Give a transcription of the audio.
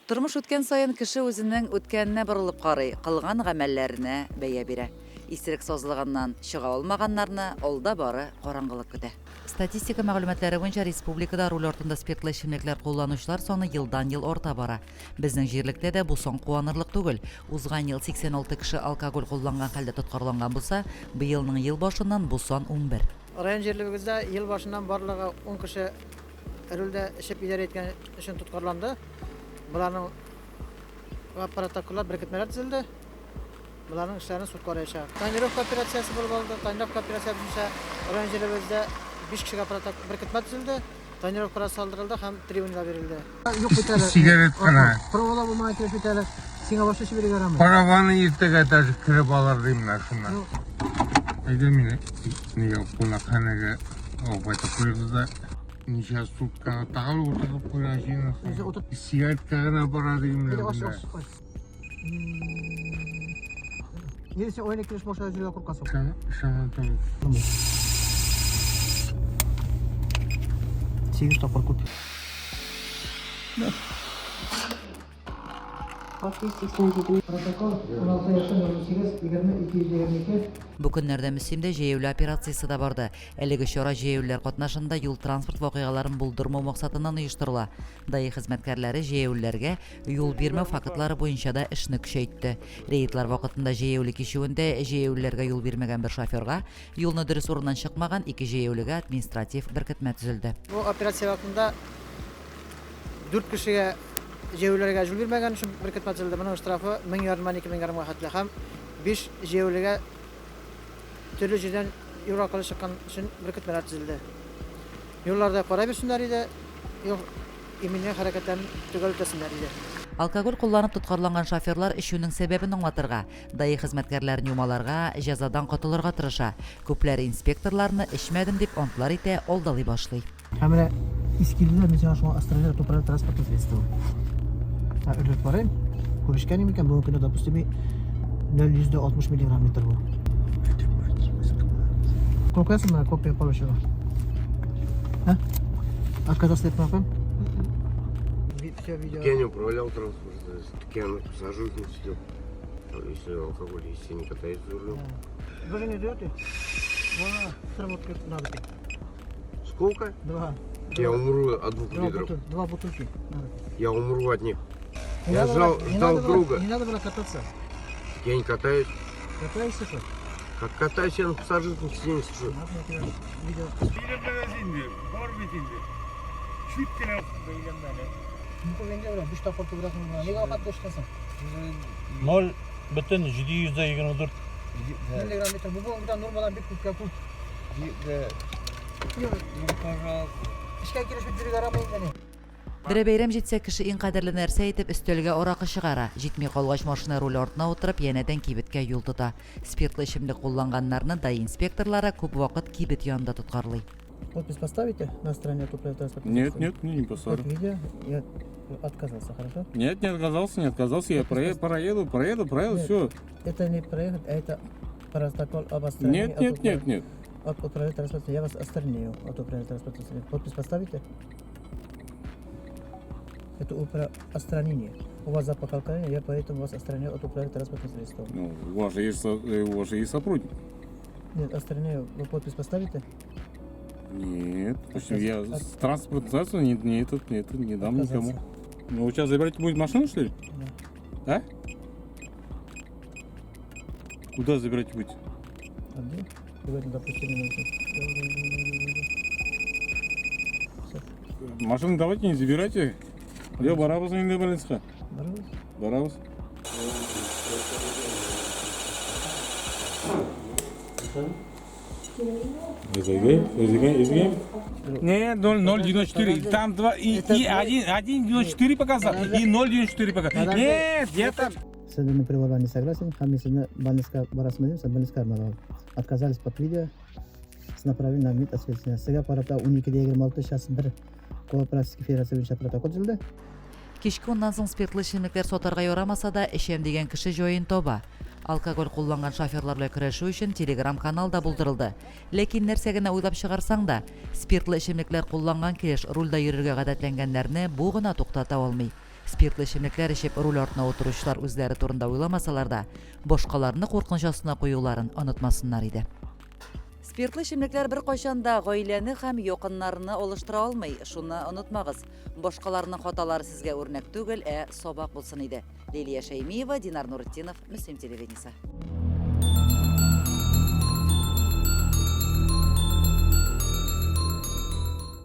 Тормыш үткән саен кеше үзенең үткәненә борылып карый, кылган гамәлләренә бәя бирә. Исерек сазлыгыннан чыга алмаганнарны алда бары караңгылык көтә. Статистика мәгълүматлары буенча, республикада руль артында спиртлы эчемлекләр кулланучылар саны елдан-ел арта бара. Безнең җирлектә дә бу сан куанырлык түгел. Узган ел 86 кеше алкоголь кулланган хәлдә тоткарланган булса, быелның ел башыннан бу сан 11. Район җирлегебездә ел башыннан барлыгы ун кеше рульдә эчеп идарә иткән өчен тоткарланды. Боларның протоколлар, беркетмәләр төзелде. Боларның эшләрен суд караячак. Тонировка операциясе булып алды. Тонировка операциясе буенча район җирлегебездә 5 кешегә протокол беркетмә төзелде. Тонировкалар салдырылды һәм трибунга бирелде. Юк бит әле. Сигарет кына. Провода булмаган килеп бит әле. Сиңа башта чибәргә ярамый. Праваны иртәгә даже кереп алыр дим менә шуннан. Әйдә мине нигә кунакханәгә алып кайтып куегыз да. Ничә суткага тагын утыртып куя җыенасың. Сигаретка гына бара дим менә. Аш, аш, аш. Нигә син ойна килеш машина йөрергә куркасың? Шана табып. 8 тапкыр күп. 687. Протокол 16 яшен 18 20 222. Бу көннәрдә Мөслимдә җәяүле операциясе дә барды. Әлеге чара җәяүлеләр катнашында юл-транспорт вакыйгаларын булдырмау максатыннан оештырыла. ДАИ хезмәткәрләре җәяүлеләргә юл бирмәү фактлары буенча да эшне көчәйтте. Рейдлар вакытында җәяүле кичүендә җәяүлеләргә юл бирмәгән бер шоферга, юлны дөрес урыннан чыкмаган ике җәяүлегә административ беркетмә төзелде. Бу операция вакытында дүрт кешегә җәяүлеләргә юл бирмәгән өчен беркетмә төзелде. Моның штрафы мең ярымнан ике мең ярымга хәтле һәм биш җәяүлегә төрле җирдән юл аркылы чыккан өчен беркетмәләр төзелде. Юлларда карай бирсеннәр иде, юл иминлеге хәрәкәтләрен төгәл үтәсеннәр иде. Алкоголь кулланып тоткарланган шоферлар эчүнең сәбәбен аңлатырга, ДАИ хезмәткәрләрен юмаларга, җәзадан котылырга тырыша. Күпләр инспекторларны, эчмәдем дип антлар итә, алдалый башлый. Һәм менә ис килде дә, мин сиңа шуңа Астралия туправ транспортный средство. Ә өрлек барыйм. Күп эчкән микән? Бүгенге көндә, допустим, 0,60 миллиграмм литр бу. Копиясы менә копия получила. А? Отказался от молока? Все видео. Я не управлял транспортом, я на пассажирском сидел. Если алкоголь, если не катаюсь за рулем. Вы же не даете? Вон, сработка надо пить. Сколько? Два. Я умру от двух Два, литров. бутыл, два бутылки надо пить. Я умру от них. Не Я надо ждал- было- не ждал надо было- друга. Не надо было кататься. Я не катаюсь. Катаешься что? Как катаюсь, я на пассажирском сиденье сижу. Ладно, я тебя видео. Инде, бар бит инде. Чүт кенә бәйләнмәле. Биш тапкыр күбрәк булган. Нигә вакыт эшләсең? 0,724 Миллиграмм литр. Бу бүгенгедән нормадан бик күпкә күп. Ну, пожалуйста. Эшкә килешеп йөрергә ярамый инде ни. Берәр бәйрәм җитсә, кеше иң кадерле нәрсә итеп өстәлгә аракы чыгара. Җитми калгач, машина руле артына утырып, янәдән кибеткә юл тота. Спиртлы эчемлек кулланганнарны ДАИ инспекторлары күп вакыт кибет янында тоткарлый. Подпись поставите на стороне от транспортного Нет, средства? нет, не поставлю. Вот видео, я отказался, хорошо? Нет, не отказался, не отказался. Я проеду, проеду, проеду, Нет. все. Это не проехать, а это протокол об отстранении. Нет, от нет, нет, нет. От управления транспортным. Я вас отстраню от управления транспортным средством. Подпись поставите? Это отстранение. У вас запах алкоголя, я поэтому вас отстраняю от управления транспортным средством. Ну, у вас же есть, у вас же есть сотрудник. Нет, отстраняю. Вы подпись поставите? Нет, почему Отказ- я с транспортным средством не, не этот, не этот, не дам Отказаться. никому. Ну, вы сейчас забирать будет машину, что ли? Да. А? Куда забирать будете? А где? В этом допустили. Все. Машину давайте не забирайте. Я барабыз инде больницага. Барабыз? Барабыз. Нет, 0,94. Там 2 и, Это и 1, 1,94 показал, и 0,94 показал. Подожди. Нет, я там... Следовательно, приговор не согласен. Һәм мин сезне больницага барасызмы дим, сез больницага бармадыгыз. Отказались под видео с направлением на вид освидетельствования. Сезгә карата 12.26 час 1 КоАП Российской Федерация буенча протокол төзелде. Кичке уннан соң спиртлы эчемлекләр сатарга ярамаса да, эчәм дигән кеше җаен таба. Алкоголь кулланган шоферлар белән көрәшү өчен телеграм-канал да булдырылды. Ләкин нәрсә генә уйлап чыгарсаң да, спиртлы эчемлекләр кулланган килеш рульдә йөрергә гадәтләнгәннәрне бу гына туктата алмый. Спиртлы эчемлекләр эчеп руль артына утыручылар үзләре турында уйламасалар да, башкаларны куркыныч астына куюларын онытмасыннар иде. Спиртлы эчемлекләр беркайчан да гаиләне һәм якыннарны алыштыра алмый, шуны онытмагыз. Башкаларның хаталары сезгә үрнәк түгел, ә сабак булсын иде. Лилия Шәймиева, Динар Нуретдинов, Мөслим телевидениесе.